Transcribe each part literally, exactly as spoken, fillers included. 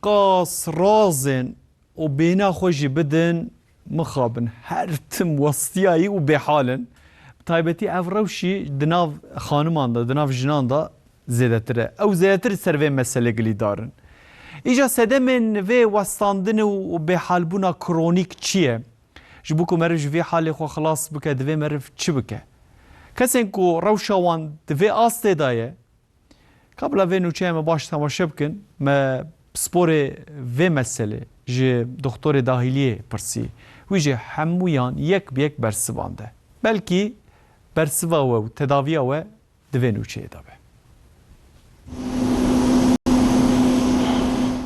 Rast razên û bêhna xwe jî bidin, mixabin her tim westiyayî û bêhal in. Bi taybetî ev rewşî di nav xaniman de, di nav jinan de zêdetir e. Ew zêdetir ser vê meselê gilîdar in. Îca sedemên vê westandinê û bêhalbûna kronîk çi ye? Ji bo ku meriv ji vê halê xwe xilas bike, divê meriv çi bike? Kesên ku rewşa wan di vê astê de ye, Kabla vê nûçeyê me baş temaşe bikin, me pisporê vê meselê ji Doktorê Dahiliyê pirsî. Wî jî hemûyan yek bi yek bersivande. Belkî bersiva we û tedaviya we di vê nûçeyê de be.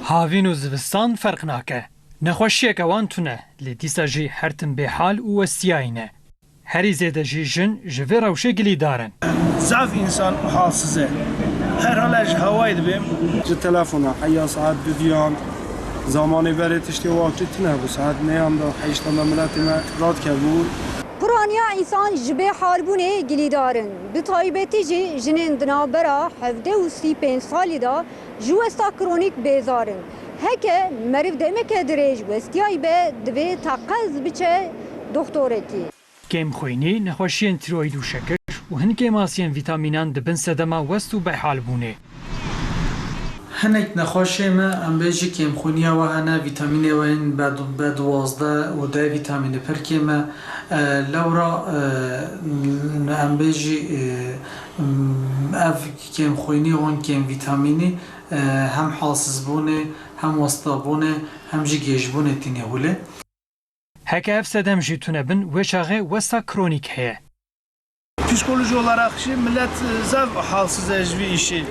Havîn û zivistan ferq nake. Nexweşiyeke wan tune, lê dîsa jî her tim bêhal û westiyayî ne. Herî zêde jî jin ji vê rewşê gilîdar in. Zaf însan halsiz e. Her hale ji hawayê dibêm. Ji telefona heya saet duviyan, zamanê berê tiştê wa tune bû, saet neyan da heşta me miletê me radikebû. Piraniya însan ji bê halbûnê gilîdar in. Bi taybetî jî jinên di navbera hevdeh û sî pênc salî de ji westa kronîk bêzar in. Heke meriv demeke dirêj westiyayî be, divê teqez biçe doxtorekî. Kêmxwînî, nexweşiyên tîroyîd û şekir û hin kêmasiyên vîtamînan dibin sedema west û bêhalbûnê. Hinek nexweşê me, em bêjî kêmxwîniya we hene, vîtamînê we yên B, B duwazdeh û D vîtamînê pir kêm e. E, lewra, e, em bêjî, e, ev kêmxwînî û kêm vîtamînî, e, hem halsizbûnê, hem westabûnê, hem jî gêjbûnê tînê hûlê. Heke ev sedem jî tune bin, wê çaxê westa kronîk heye. Psikoloji olarak jî millet, e, zaf halsiz e ji vî îşê.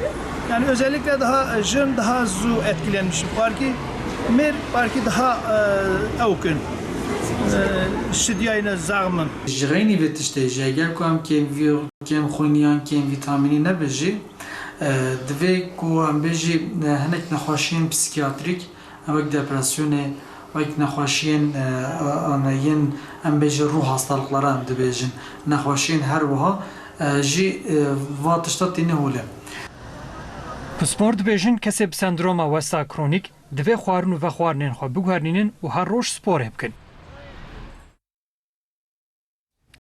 Yani özellikle daha, e, jin daha zû etkilenmiş. Parkî mêr, parkî daha, e, ewk in. E, şidiyayne zaxmin. Ji xeynî vê tiştê jî, eger ku em kêm vî-, kêm xwîniyan, kêm vîtamînî nebe jî, e, divê ku em bêjî, e, hinek nexweşiyên psîkiyatrîk, wek depresyonê, wek nexweşiyên, e, e, yên, em bêjin ruh hastalıkları em dibêjin. Nexweşiyên her wiha, e, jî, e, va tişta tîne hûlê. Pispor dibêjin kesê bi sendroma westa kronîk divê xwarin û vexwarinên xwe biguherînin û her roj sporê bikin.